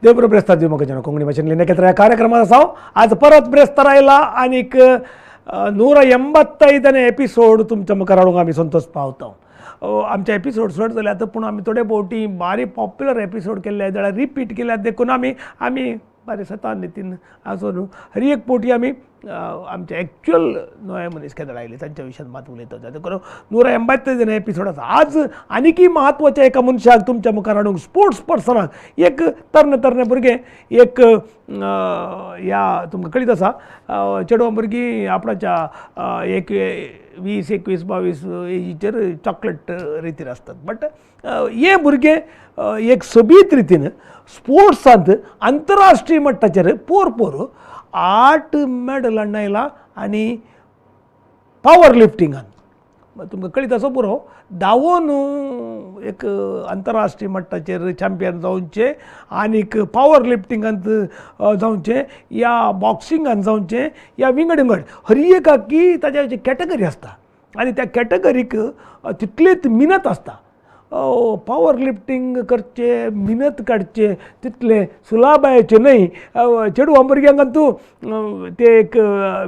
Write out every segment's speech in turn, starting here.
देव ब्रेस्तार दिव म्हाका जन कोंकणी भाशेंतल्या एकत्र कार्यक्रमात आसा. आज परत ब्रेस्तार आयला आनीक 185ನೇ एपिसोड तुमच्या मुखार हाडूंक आमी संतोष पावता. आमचे एपिसोड चड जाल्यात, पूण आमी थोडे भोवटी बारी पॉप्युलर एपिसोड केल्ले जाल्यार रिपीट केल्यात, देखून आमी आमी बरें सतान नितीन आसून हर एक फावटी आमी आमचे एक्चुअल नवे मनीस केन्ना आयले तांच्या विशयान मात उलयता. देखून 185 एपिसोड आसा. आज आनीकय म्हत्वाच्या एका मनशाक तुमच्या मुखार हाडूंक, स्पोर्ट्स पर्सनाक, एक तरणे तरणे भुरगें एक ह्या तुमकां कळीत आसा, चेडवां भुरगीं आपणाच्या एक 20 21 22 एजीचेर चॉकलेट रितीर आसतात, बट हे भुरगें एक सोबीत रितीन स्पोर्ट्सांत आंतरराष्ट्रीय मट्टाचेर पोर पोर 8 मॅडल हाडून आयला आनी पावर लिफ्टिंगान तुमकां कळीत आसा पुरो धांवून एक आंतरराष्ट्रीय मट्टाचेर चॅम्पियन जावचें आनीक पावर लिफ्टिंगांत जावचें या बॉक्सिंगान जावचें या विंगड विंगड हर एकाकी ताज्या कॅटेगरी आसता आनी त्या कॅटेगरीक तितलीच मिनत आसता. पावर लिफ्टींग करचें, मिनत काडचें तितलें सुलाबायेचें न्हय. चेडवां भुरग्यांक तूं तें एक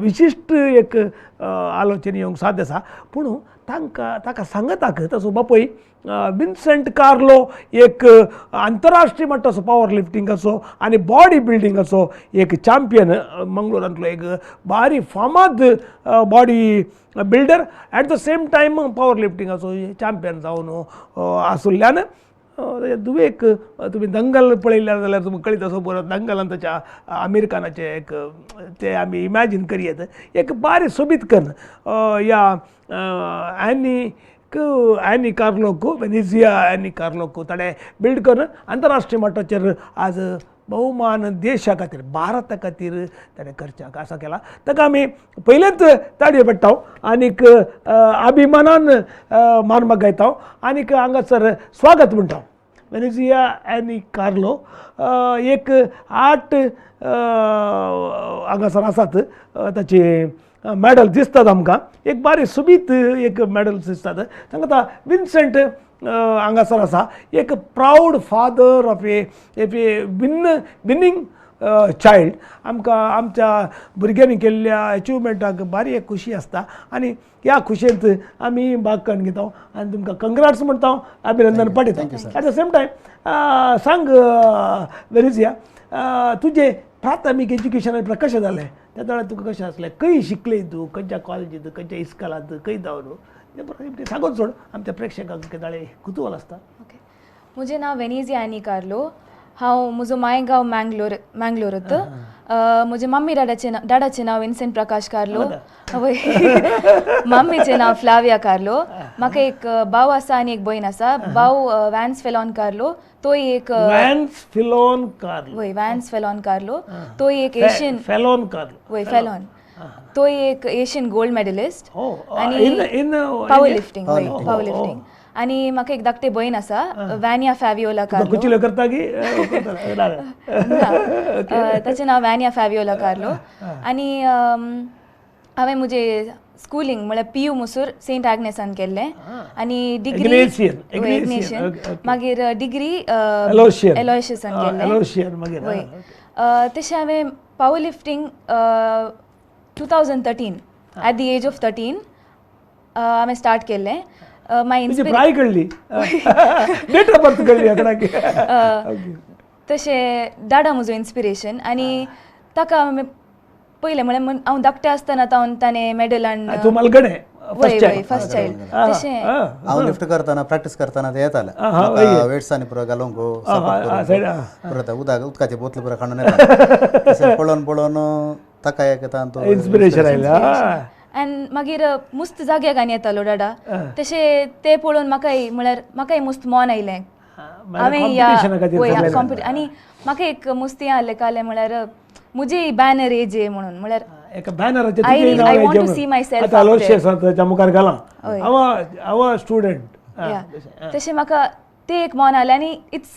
विशिश्ट एक आलोचन येवंक साध्य आसा, पूण तांकां ताका सांगताक ताचो बापूय विन्सेंट कार्लो एक आंतरराष्ट्रीय मट्टाचो पावर लिफ्टिंगाचो आनी बॉडी बिल्डिंगाचो एक चॅम्पियन, मंगळुरांतलो एक बारी फामाद body builder, at the same time power लिफ्टिंगाचो champion जावन आसुल्ल्यान धुवेक तुमी दंगल पळयल्यार जाल्यार तुमकां कळीत आसा बरो दंगलान ताच्या आमीर खानाचें एक तें आमी इमॅजीन करयेत एक बारी सोबीत कन्न ह्या एनीक एनी कार्लोक वेनेजिया एनी कार्लोक ताणें बिल्ड करून आंतरराष्ट्रीय मट्टाचेर आज बहुमान देशा खातीर भारता खातीर ताणें करच्याक आसा केला. ताका आमी पयलेंच ताळयो पेट्टा आनीक अभिमानान मान मागायता आनीक हांगासर स्वागत म्हणटा. वेनेजिया एनी कार्लो एक 8 हांगासर आसात, ताचे मॅडल दिसतात आमकां, एक बारी सोबीत एक मॅडल दिसतात. तांकां आतां विन्सेंट हांगासर आसा, एक proud father of a winning child. आमकां आमच्या भुरग्यांनी केल्ल्या अचिवमेंटाक बारी एक खुशी आसता आनी ह्या खुशयेंत आमी भाग करून घेता आनी तुमकां कंग्राट्स म्हणटा, अभिनंदन पाठयता. एट the same time सांग वेनेजिया, तुजें प्राथमीक एज्युकेशन कशें जालें? त्या वेळार तुका कशें आसलें? खंय शिकलें तूं? खंयच्या कॉलेजींत, खंयच्या इस्कॉलांत, खंय जावन तें सांगून सोड आमच्या प्रेक्षकांक, कितें कुतूहल आसता. ओके, म्हजें नांव वेनेजिया एनी कार्लो. हांव म्हजो मायगांव मँगलोर, मँगलोरूत. म्हजे मम्मी डाडाचें नांव, डाडाचें नांव विन्सेंट प्रकाश कार्लो, वय, मम्मीचें नांव फ्लाविया कार्लो. म्हाका एक भाव आसा आनी एक भयण आसा. भाव वॅन्स फेलॉन कार्लो, तोय एक वॅन्स फिलोन कार्लो. वय, वॅन्स फेलॉन कार्लो, तोय एक एशियन फेलोन कार्लो. वय, फेलॉन, तोय एक एशियन गोल्ड मेडलिस्ट. आनी in power lifting, वय, पावर लिफ्टींग. आनी म्हाका एक धाकटे भयण आसा, वॅनिया फॅवियोला कार्लो. कुचिल्यो करता की? ताचें नांव वॅनिया फॅवियोला कार्लो. आनी हांवें म्हजें स्कुलींग म्हळ्यार पीयू मुसूर सेंट आग्नेसान केल्लें आनी डिग्री इग्नेशियन, मागीर डिग्री एलोशियसान केल्लें. वय, तशें हांवें power lifting 2013 at the age of 13 हांवें स्टार्ट केल्लें. माय प्राय कळ्ळी, डेट ऑफ बर्थ कळ्ळी. तशें डाडा म्हजो इन्स्पिरेशन आनी ताका हांवें पयलें म्हळ्यार हांव धाकटें आसतना तावन ताणें मॅडल हाडून. तूं मलगडे? वय वय, फर्स्ट चायल्ड. तशें हांव लिफ्ट करतना, प्रॅक्टीस करतना ते येताले, म्हाका वेट्सांनी पुरो घालूंक पुरो उदक उदकाचे बोतल पुरो काडून येता. तशें पळोवन पळोवन ताका एक तांतूं इन्स्पिरेशन आयलें. आनी मागीर मुस्त जाग्याक आनी येतालो डाडा, तशें तें पळोवन म्हाकाय म्हळ्यार म्हाकाय मुस्त मन आयलें हांवें ह्या कॉम्पिटिशन. आनी म्हाका एक मुस्ती आहलें कालें म्हळ्यार म्हजी बॅनर एजे म्हणून, म्हळ्यार एका बॅनराचेर I want to see myself ताच्या मुखार घालां हांव स्टुडंट. तशें म्हाका तें एक मन आयलें आनी it's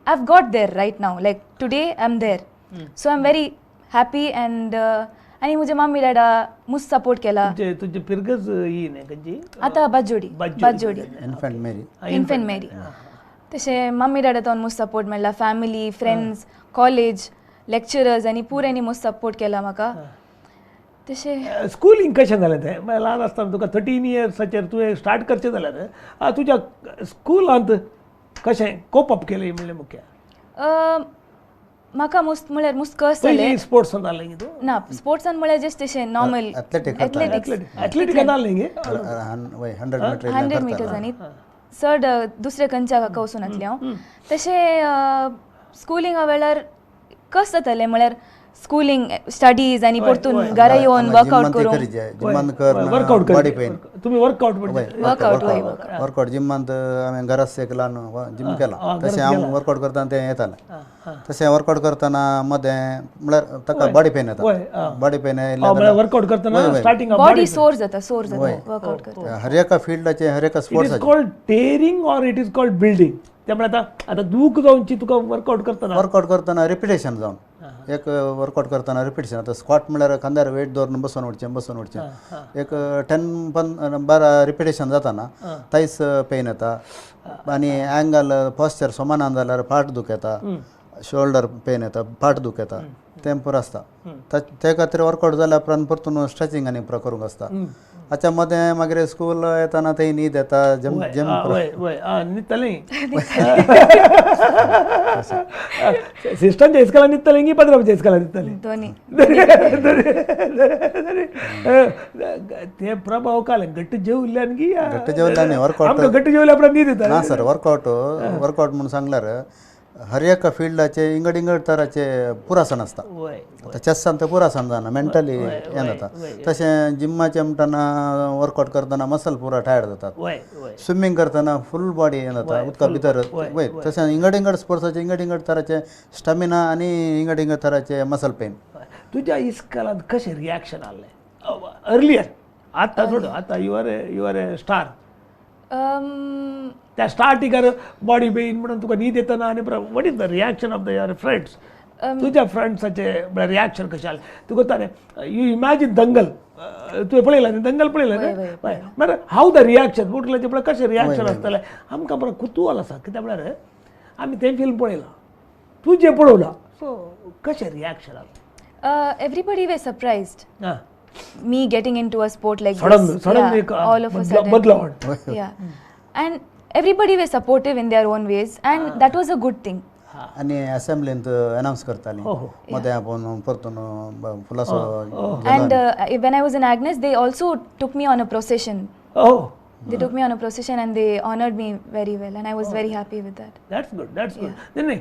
I have got there right now, like today I am there, so I am very happy. And आनी म्हजे मम्मी डॅडा मुस्त सपोर्ट केला. तुजी फिरगज ही न्ही खंयची? आतां बाजोडी, बाजोडी इन्फेंट मेरी. Infant Mary. तशें मम्मी डॅडा मस्त सपोर्ट मेळ्ळा, फॅमिली, फ्रेंड्स, कॉलेज, लेक्चरर्स आनी पुऱ्यांनी मस्त सपोर्ट केला म्हाका. तशें स्कुलींग कशें जालें तें? म्हळ्यार ल्हान आसतना तुका 13 इयर्साचेर तुवें स्टार्ट करचें जाल्यार तुज्या स्कुलांत कशें कोप अप केलें म्हणलें मुख्य? म्हाका मुस्त म्हळ्यार मुस्त कस जालें. पयलीं स्पोर्ट्सान जालें तूं? ना, स्पोर्ट्सान म्हळ्यार जस्ट तशें नॉर्मल एथलेटिक्स. एथलेटिकान जालें गे? 100 मिटर. 100 मिटर्स आनी चड दुसरे खंयच्या हाका वचून नासलें हांव. तशें स्कुलिंगा वेळार कस जातालें म्हळ्यार स्कुलिंग, स्टडीज आनी परतून घरा येवन वर्कआउट करूंक. जिमान कर वर्कआउट बॉडी पेन. तुमी वर्कआउट? वर्कआउट, वय. वर्कआउट जिमांत हांवें घराच एक ल्हान जिम केला. तशें हांव वर्कआउट करतना तें येतालें. तशें वर्कआउट करतना मदें म्हळ्यार ताका बॉडी पेन येता, बॉडी पेन आयिल्लें. वर्कआउट करतना स्टार्टिंग बॉडी सोर जाता, सोर जाता वर्कआउट करतना. हर एका फिल्डाचे, हर एका it is स्पोर्ट्साचे called tearing or it is called building? त्यामुळे आता आता दूख जावची तुका वर्कआउट करतना? वर्कआउट करतना रिपिटेशन जावन, एक वर्कआउट करतना रिपिटेशन. आतां स्क्वॉट म्हळ्यार खांद्यार वेट दवरून बसून उठचें, बसून उठचें, एक 10 12 रिपिटेशन जाताना थंयच पेन येता. आनी अँगल पॉस्चर समान जाल्यार फाट दुख येता, शोल्डर पेन येता, फाट दुख येता, तें पुरो आसता. ते खातीर वर्कआउट जाल्या उपरांत परतून स्ट्रेचिंग आनी पुरो करूंक आसता. हाच्या मदें मागीर स्कूल येताना थंय न्हीद येता, जम जम. वय वय, न्हिदतलें सिस्टमच्या इस्कला न्हिदतलें की पत्राच्या इस्कला न्हिदतलें? दोनी. ते प्रभाव काल घट्ट जेवल्यान की? घट्ट जेवल्यान वर्कआउट. आमकां घट्ट जेवल्या उपरांत न्हीद येता. ना सर, वर्कआउट वर्कआउट म्हणून सांगल्यार हर एका फिल्डाचे इंगड इंगड तराचे पुरासन आसता. आतां चॅसान तें पुरासन जायना, मेंटली हें जाता. तशें जिम्माचें म्हणटना वर्कआउट करतना मसल पुरा टायर्ड जातात. वय वय स्विमींग करतना फूल बॉडी हें जाता, उदका भितर. वय, तशें इंगड इंगड स्पोर्ट्साचे इंगड इंगड तराचे स्टॅमिना आनी इंगड इंगड तराचे मसल पेन. तुज्या इस्कलांत कशें रिएक्शन आहलें अर्लियर? आतां सोड, आतां you are a star. त्या स्टार्टिंगार बॉडी पेन म्हणून तुका न्हीद येतना आनी what is the reaction of the your friends? तुज्या फ्रेंड्साचे म्हळ्यार रिएक्शन कशें आसलें? तुका ताणें you imagine दंगल तुवें पळयला न्ही? दंगल पळयला न्ही? म्हळ्यार हाव the reaction बुटलाचें म्हळ्यार कशें रिएक्शन आसतलें? आमकां बरें कुतूहल आसा, कित्याक म्हळ्यार आमी तें फिल्म पळयलां, तुजें पळोवलां, सो कशें रिएक्शन आसलें? Everybody were surprised आं me getting into a sport like Sudden, this. Suddenly Yeah, all of a sudden. बदलावण. Yeah. And everybody was supportive in their own ways, and that was a good thing. आनी असेंब्लींत अनावन्स करताली हो, हो. मदें आपोवन परतून फुलासो. And when I was in Agnes, they also took me on a procession. हो They took me on a procession and they honored me very well, and I was very happy with that. That's good, that's good. नाही नाही,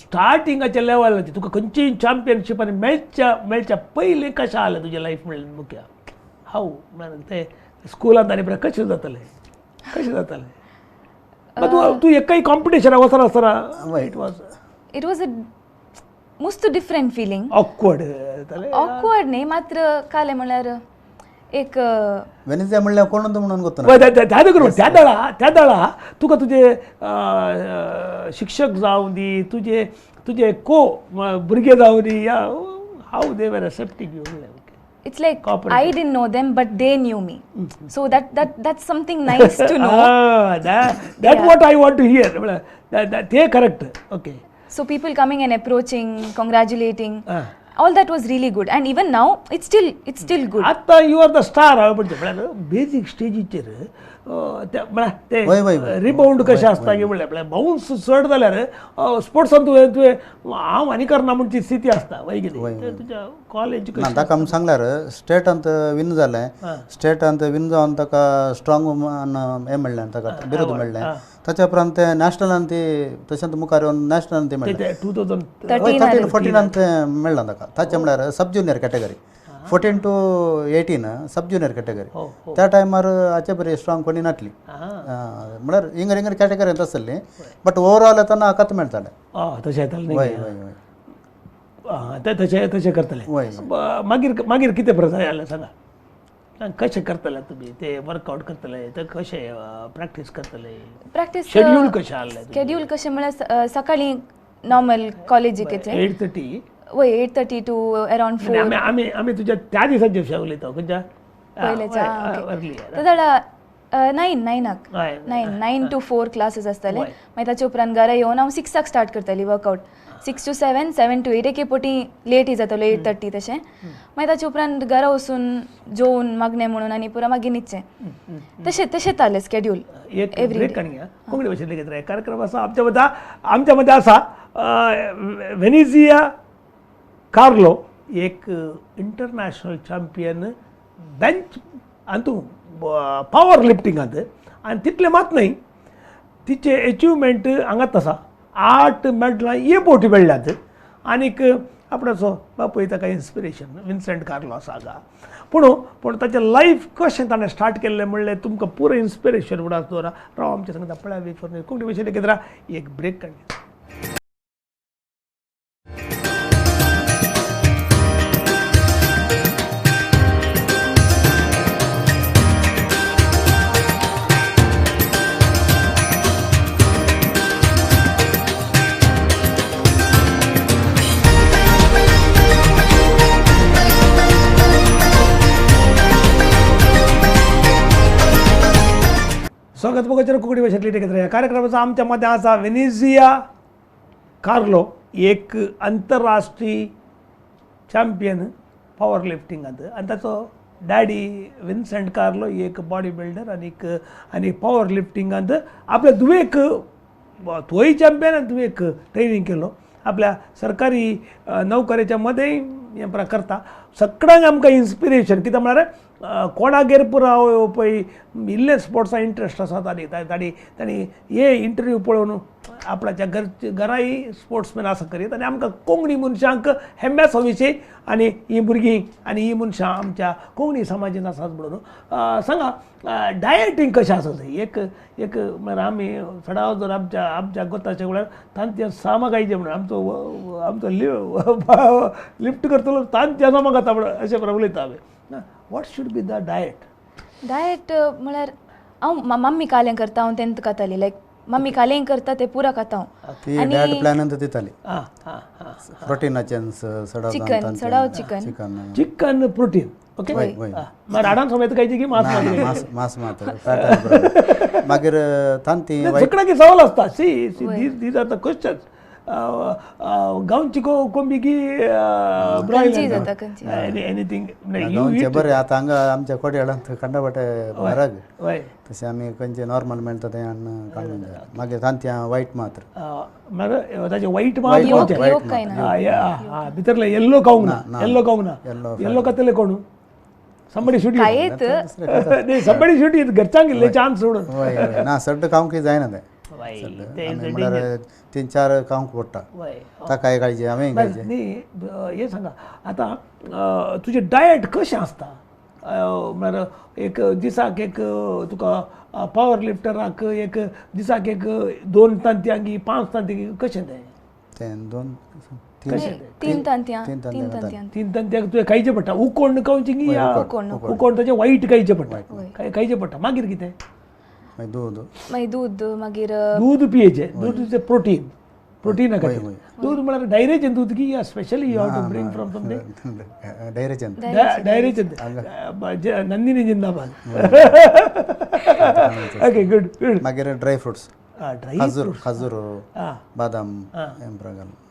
स्टार्टिंगाच्या लेवलाचेर तुका खंयचीय championship आनी मेळच्या मेळच्या पयलीं कशें आलें तुजें लायफ म्हणलें मुख्य हाव म्हळ्यार ते स्कुलांत आनी कशें जातालें, कशें जातालें? तूं तूं एकय कॉम्पिटिशनाक वचना आसतना it was It was a मुस्त different feeling. Awkward जातालें? Awkward न्ही, मात्र कालें म्हणल्यार एक वेनेझिया म्हणल्यार कोण म्हणून गोत्तना. वय, त्या देखून त्या दळा त्या दळा तुका तुजे शिक्षक जावं दी, तुजे तुजे को भुरगे जावं दी, या how they were accepting you म्हणलें? It's like Cooperative. I didn't know them, but they knew me. So that's something nice to know. Ah, that what I want to hear. म्हळ्यार ते correct, okay. So people coming and approaching, congratulating, Ah. all that was really good. And even now, it's still good. आतां you are the star. हांवें म्हणचें म्हळ्यार basic स्टेजीचेर ते म्हळ्यार ते वय, वय, वय. रिबाउंड कशें आसता की म्हणल्यार म्हळ्यार बाउन्स चड जाल्यार स्पोर्ट्सान तुवें तुवें हांव आनी करना म्हणची स्थिती आसता, वय कितें? ते तुज्या कॉलेज ना, ताका आमी सांगल्यार स्टेटांत विन जालें, स्टेटांत विन जावन ताका स्ट्रॉंग वुमन हें मेळ्ळें, ताका बिरूद मेळ्ळें. ताच्या उपरांत तें नॅशनलान ती तशेंच मुखार येवन नॅशनलान ती मेळ्ळें. 2000 13 14 तें मेळ्ळां ताका. ताचें म्हळ्यार sub junior category, 14 to 18 sub junior category. हो हो त्या टायमार हाचे बरी स्ट्रॉंग कोणी नासली. आं म्हळ्यार इंगर इंगर कॅटेगरींत आसली, बट ओवरऑल येतना हाकाच मेळटालें. आं, तशें येतालें न्ही? वय वय वय. आं, ते तशें तशें करतले. वय. मागीर मागीर कितें प्रकार जालें सांगा. कशें करतले तुमी ते वर्कआउट करतले ते कशें प्रॅक्टीस करतले? प्रॅक्टीस शेड्यूल कशें आहलें? शेड्यूल कशें म्हळ्यार सकाळीं नॉर्मल कॉलेजीक येचे. 8:30? वय, 8:30 टू अरावंड 4. आमी आमी आमी तुज्या त्या दिसांचे विशय उलयता, खंयच्या? पयल्याच्या. अर्ली. ते जाल्यार 9 9 9 to 4 classes आसताले. मागीर ताचे उपरांत घरा येवन हांव 6 स्टार्ट करताली वर्कआउट. 6 to 7, 7 to 8 एके पोटी लेटय जातालो 8:30 तशें. मागीर ताचे उपरांत घरा वचून जेवन मागणें म्हणून आनी पुरो मागीर न्हिदचें. तशें तशें जालें स्केड्यूल. एक ब्रेक काडया. कोंकणी भाशेंतले घेतले कार्यक्रम आसा आमच्या आमच्या मदें आसा वेनेझिया कार्लो एक इंटरनॅशनल चॅम्पियन बेंच हातूंत पावर लिफ्टिंगांत. आनी तितलें मात न्हय, तिचें एचिवमेंट हांगाच आसा. 8 मेडलां हे फावटी मेळ्ळ्यात. आनीक आपणाचो बापूय ताका इन्स्पिरेशन विन्सेंट कार्लो आसा हांगा. पूण पूण ताचें लायफ कशें ताणें स्टार्ट केल्लें म्हणलें तुमकां पुरो इन्स्पिरेशन म्हणून दवरा. राव आमच्या सांगता पळया वेट फॉर कोंकणी भाशेन घेतला एक ब्रेक काडया. स्वागत मोगाचेर कोंकणी भाशेंतली टेकत्र ह्या कार्यक्रमाचो आमच्या मदें आसा वेनेझिया कार्लो एक अंतरराष्ट्रीय चॅम्पियन पावर लिफ्टिंगांत. आनी ताचो डॅडी विन्सेंट कार्लो एक बॉडी बिल्डर आनीक आनी पावर लिफ्टिंगांत आपल्या धुवेक तोय चॅम्पियन आनी धुवेक ट्रेनींग केलो. आपल्या सरकारी नोकरेच्या मदें हें करता. सगळ्यांक आमकां इन्स्पिरेशन कितें म्हळ्यार कोणागेर पुरो पळय इल्ले स्पोर्ट्सा इंट्रस्ट आसा ताणी ताणी ताणी हे इंटरव्यू पळोवन आपणाच्या घराय स्पोर्ट्समॅन आसा करीत. आनी आमकां कोंकणी मनशांक हेम्याचो विशय आनी हीं भुरगीं आनी हीं मनशां आमच्या कोंकणी समाजान आसात म्हणून सांगा डायटींग कशें आसा तें. एक एक म्हळ्यार आमी सदांच जर आमच्या आमच्या गोताचे म्हळ्यार तांतयां सामा खायचें म्हणून आमचो आमचो लिफ्ट करतलो तांतयां सामा खाता म्हणून अशें प्रमाण उलयता आमी. What should be the diet? Diet म्हळ्यार हांव मम्मी कालें करता हांव तेंत खाताली. लायक मम्मी कालें करता तें पुरा खाता हांव. ती डायट प्लॅनान दिताली. प्रोटिनाचें सडाव chicken, सडाव chicken. Chicken chicken protein. Okay, मागीर हाडां समेत खायची की मांस? मांस मांस मात्र फॅट. मागीर तांती सगळ्यांक सवाल आसता. See see these are the questions. गांवची कोंबी की ब्रॉयलर एनीथिंग गांवचे बरें. आतां हांगा आमच्या कोडयाळांत खंडाभाटे म्हारग, तशें आमी खंयचे नॉर्मल मेळटा तें हाडून काडून. मागीर तांतयां वायट मात्र. मागीर ताचें वायट मात्र भितरलें येल्लो खावंक ना. येल्लो खावंक ना. येल्लो खातले कोण? Somebody shoot you. Somebody shoot you. घरच्यांक इल्ले चान्स सोडून. ना सड्ड खावंक जायना तें. म्हणल्यार 3-4 खावंक पडटा. ताकाय खायचें हांवें खायचें. न्ही हें सांगा आतां तुजें डायट कशें आसता? म्हळ्यार एक दिसाक एक तुका पावर लिफ्टराक एक दिसाक एक 2 तांतयां की 5 तांतयां कशें तें? तें 2 3 तांतयां. 3 तांतयां तुवें खायचें पडटा. उकोण खावचें की उकोण ताचें वायट खायचें पडटा. खायचें पडटा. मागीर कितें? दूद. मागीर दूद, मागीर दूद पियेचें. दूद is protein. प्रोटीना खातीर दूद म्हळ्यार डायरेचें दूद की या specially you have to bring from something? डायरेचें. डायरेचें. Nandini जिंदाबाद. Okay, good good. मागीर ड्राय फ्रुट्स, ड्राय खजूर, बादाम.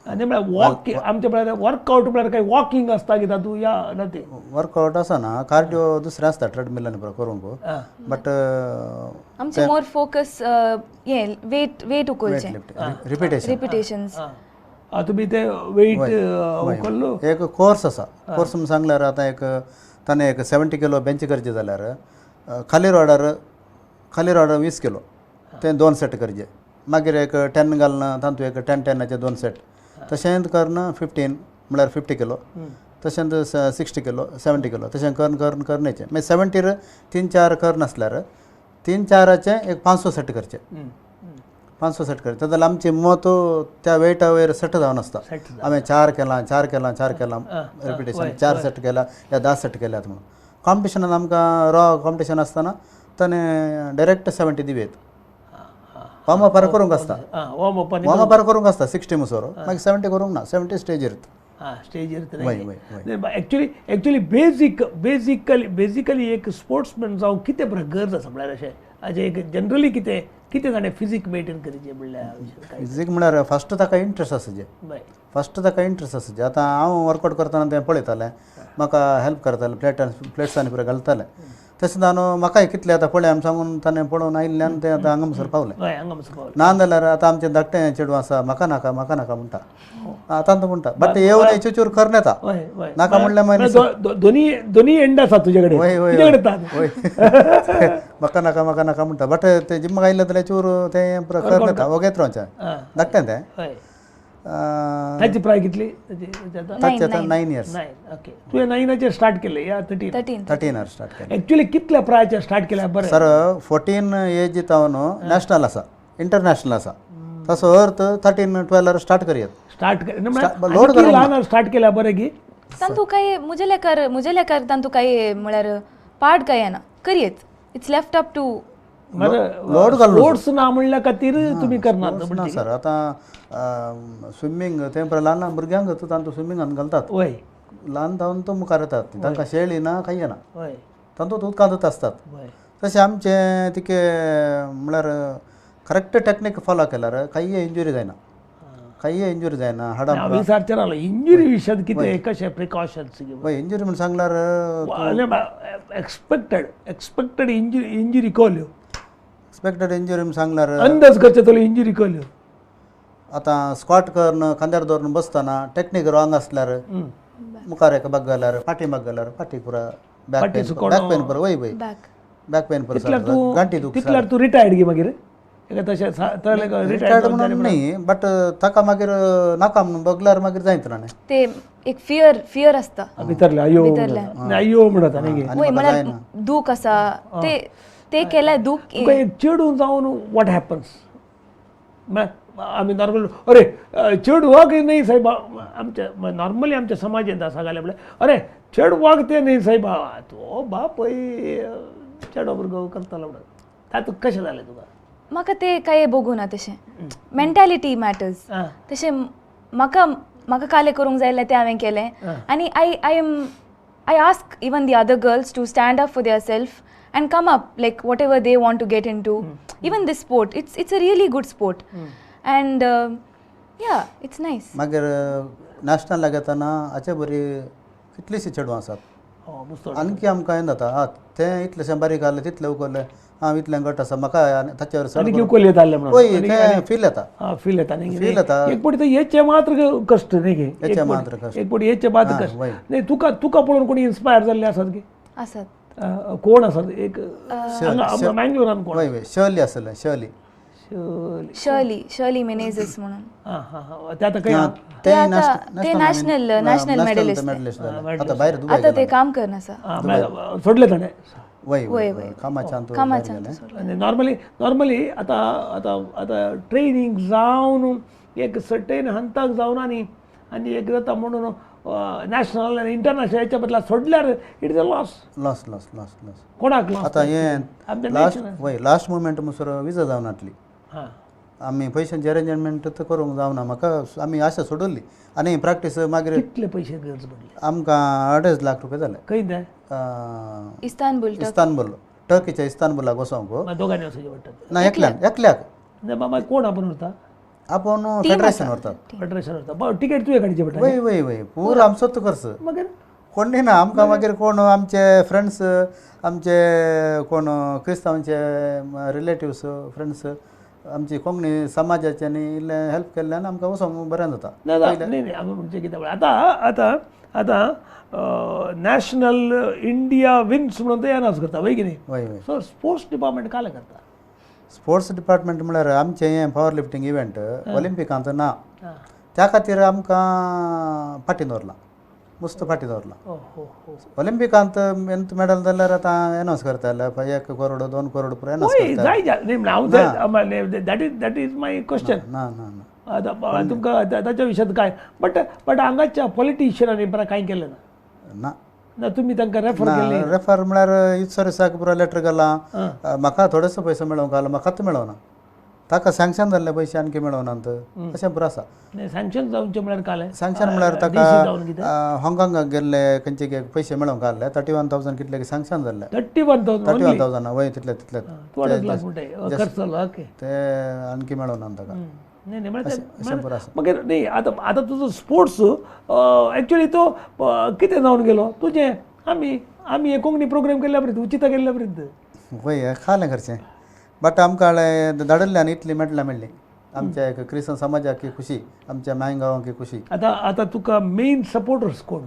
आनी म्हळ्यार वॉक आमचें म्हळ्यार वर्कआउट म्हळ्यार काय वॉकिंग आसता कितें तूं या ना तें? वर्कआउट आसना, कार्डियो दुसरें आसता ट्रेडमिलान करूंक. बट आमचें मोर फोकस हें वेट वेट उखलचें. रिपिटेशन. रिपिटेशन्स. तुमी ते वेट उखल्लो एक कोर्स आसा. कोर्स म्हूण सांगल्यार आतां एक ताणें एक 70 किलो बेंच करचें जाल्यार खाली रॉडार 20 किलो तें 2 सेट करचें. मागीर एक 10 घालून तातूंत एक 10 10 2 सेट तशेंच करून 15 म्हळ्यार 50 किलो, तशेंच 60 किलो 70 किलो तशें करून करून करून येचें. मागीर 70 3-4 करून आसल्यार 3-4 एक 500 सेट करचें. 500 सेट करचें जाल्यार आमचें मत त्या वेटा वयर सेट जावन आसता. हांवें 4 केलां 4 केलां 4 केलां रिपिटेशन 4 सेट केला या 10 सेट केल्यात म्हणून. कॉम्पिटिशनान आमकां रॉ कॉम्पिटिशन आसतना ताणें डायरेक्ट 70 दिवयेत. वॉर्म अपार करूंक आसता. वॉर्म अपार करूंक आसता 60 मुसोर. मागीर 70 करूंक ना, 70 स्टेजीर. स्टेजीर. Actually actually basic basically basically एक स्पोर्ट्समॅन जावं कितें बरें गरज आसा म्हळ्यार अशें हाजे एक जनरली कितें कितें जाणें फिजीक मेंटेन करचें म्हणल्यार फिजीक म्हळ्यार फस्ट ताका इंट्रस्ट आसचे, फस्ट ताका इंट्रस्ट आसचे. आतां हांव वर्कआवट करतना तें पळयतालें, म्हाका हेल्प करतालें, प्लेट्सांनी पुरो घालतालें. तशें न्हू म्हाकाय कितलें आतां पळय आमी सांगून ताणें पळोवन आयिल्ल्यान तें आतां हांगा पावलें. ना जाल्यार आतां आमचें धाकटें चेडूं आसा, म्हाका नाका म्हाका नाका म्हणटा, आतां तो म्हणटा, बट येवन चुचूर करून येता, नाका म्हणल्यार मागीर दोनी दोनी एंड आसा तुजे कडेन, वय वय वय म्हाका नाका म्हाका नाका म्हणटा, बट ते जिम्माक आयिल्लें जाल्यार चूर तें करून येता, वगेत रावचें धाकटें तें. ताची प्राय कितली? ताची आतां 9 इयर्स. 9, ओके. तुवें 9 स्टार्ट केलें या 13? 13 स्टार्ट केलें. एक्चुअली कितल्या प्रायचेर स्टार्ट केलें बरें? सर 14 एज जावन नॅशनल आसा, इंटरनॅशनल आसा, तसो अर्थ 13 12 स्टार्ट करयत. स्टार्ट ल्हान स्टार्ट केल्या बरें की तांतू काय म्हज्या लेखार, म्हज्या लेखार तांतू काय म्हळ्यार पाड काय येना करयत, it's left up to load घालून स्पोर्ट्स ना म्हणल्या खातीर तुमी करनात ना सर. आतां स्विमींग तें पळय ल्हान ल्हान भुरग्यांक तांतू स्विमिंगान घालतात, ल्हान जावन तो मुखार येतात, तांकां शेळी ना कांय येना, तांतूत उदकांतूच आसतात. तशें आमचें तिके म्हळ्यार करेक्ट टॅक्नीक फॉलो केल्यार कांय इंजुरी जायना, कांय इंजुरी जायना हाडां. विचारचें इंजुरी विशयान कितें कशें प्रिकॉशन्स? वय इंजुरी म्हण सांगल्यार एक्सपेक्टेड एक्सपेक्टेड इंजुरी इंजुरी कोल्यो, एक्सपेक्टेड इंजुरी म्हण सांगल्यार अंदाज करचे तलो इंजुरी कोल्यो. आतां स्क्वॉट करून खांद्यार दवरून बसतना टेक्नीक रॉंग आसल्यार मुखार एका बाग घाल्यार फाटी बाग घाल्यार फाटी पुरा बॅक पेन, बॅक पेन पुरो, वय वय बॅक पेन पुरो, गांठी दुख. तितल्यार तूं रिटायर्ड गी मागीर? तशें रिटायर्ड म्हणून न्ही, बट ताका मागीर नाका म्हणून बगल्यार मागीर जायत ना ते एक फियर, फियर आसता भितरले, अयो अयो म्हणत न्ही, वय म्हळ्यार दूख आसा ते ते केल्यार दूख. तुका एक चेडूं जावन what happens? आमी नॉर्मल अरे चेडूं वाग न्ही साहेबा, आमच्या नॉर्मली आमच्या समाजांत आसा घालें म्हळ्यार अरे चेडूं वाग तें न्ही साहेबा, तो बापय चेडो भुरगो करतालो म्हणून तातूंत कशें जालें तुका? म्हाका तें कांय बघूना तशें, मेंटालिटी मॅटर्स. तशें म्हाका म्हाका कालें करूंक जाय जाल्यार तें हांवें केलें आनी I I am I ask even the other girls to stand up for their self and come up, like whatever they want to get into, even this sport, it's a really good sport and yeah, it's nice. मागीर नॅशनलाक येतना हाचे बरी कितलीशीं चेडवां आसात, आणखी आमकां हें जाता, आं तें इतलेशें बारीक आहलें तितलें उखल्लें, हांव इतलें घट आसा म्हाका ताचेर वय तें फील येता, फील येता, फील येता. एक पटी हेचे मात्र कश्ट न्ही गे, हेचे मात्र कश्ट, एक पटी हेचे मात्र कश्ट न्ही. तुका तुका पळोवन कोणी इन्स्पायर जाल्ले आसात की? आसात. कोण आसात? एक मँगलोरान कोण? वय वय शर्ली आसलें, शर्ली शर्ली शर्ली मेनेझीस म्हणून. हां हां हां, ते आतां खंय? ते नॅशनल नॅशनल मेडलिस्ट, आतां ते काम करना आसा, सोडलें ताणें? वय वय कामाच्यान कामाच्यान. नॉर्मली नॉर्मली आतां आतां आतां ट्रेनींग जावन एक सर्टेन हंताक जावन आनी आनी एक जाता म्हणून नॅशनल आनी इंटरनॅशनल हेच्या बदला सोडल्यार it is a loss, loss loss loss loss. कोणाक लॉस? आतां हें लास्ट, वय लास्ट मुमेंट मुसर विजा जावन आसली, आमी पयशांचे अरेंजमेंट करूंक जावना म्हाका, आमी आशा सोडली आनी प्रॅक्टीस मागीर. कितले पयशे गरज पडली आमकां? 2.5 लाख रुपया जाले. खंय ते? इस्तानबूल, इस्तानबूल, टर्कीच्या इस्तानबुलाक वचोंक. दोगांनी वचचें पडटा? ना, एकल्याक एकल्याक. मागीर कोण आपूण व्हरता? आपूण फेडरेशन व्हरतात, फेडरेशन व्हरता. टिकेट तुवें काडची पडटा? वय वय वय, पुरो आमचोच खर्च, मागीर कोण ना आमकां. मागीर कोण आमचे फ्रेंड्स, आमचे कोण क्रिस्तांवचे रिलेटिव्स फ्रेंड्स, आमची कोंकणी समाजाच्यानी इल्लें हेल्प केल्ल्यान आमकां वचोंक बरें जाता. ना न्ही न्ही, आमी म्हणजे कितें आतां आतां आतां नॅशनल इंडिया विन्स म्हणून ते अनावन्स करता वय की न्ही? वय वय. सो स्पोर्ट्स डिपार्टमेंट कालें करता? स्पोर्ट्स डिपार्टमेंट म्हळ्यार आमचें हें पावर लिफ्टींग इव्हेंट ऑलिंपिकांत ना, त्या खातीर आमकां फाटीं दवरलां, मस्त फाटीं दवरलां. ऑलिंपिकांत एंत मॅडल जाल्यार आतां एनावन्स करताले 1 करोड 2 करोड पुरो एनावन्स करता. That is that is my question. ना ना ना, आतां तुमकां ताच्या विशयात काय? बट बट हांगाच्या पॉलिटिशियनांनी बरें कांय केलें ना? ना ना. तुमी तांकां रेफर केलें? रेफर म्हळ्यार युथ सर्विसाक पुरो लेटर घालां, म्हाका थोडेसो पयसो मेळोवंक आसलो, म्हाकाच मेळोना. ताका सँक्शन जाल्ले पयशे आणखी मेळोनात, अशें पुरो आसा. नाही, सँक्शन जावचें म्हळ्यार कालें? सँक्शन म्हळ्यार ताका हाँगकाँगाक गेल्ले खंयचे पयशे मेळोवंक आहले, 31,000 कितले सँक्शन जाल्ले. 31,000? 31,000 वय, तितले तितले. खर्च जालो, ओके. ते आणखी मेळोना ताका. नाही नाही, अशें पुरो आसा. मागीर न्ही, आतां आतां तुजो स्पोर्ट्स एक्चुअली तो कितें जावन गेलो तुजें? आमी आमी हे कोंकणी प्रोग्राम केल्ल्या पर्यंत, उचिता केल्ल्या पर्यंत. वय, खालें खर्चें, बट आमकां धाडिल्ले आनी इतली मेडलां मेळ्ळी आमच्या एक क्रिस्तांव समाजाक की खुशी, आमच्या माय गांवाक की खुशी. आतां आतां तुका मेन सपोर्टर्स कोण?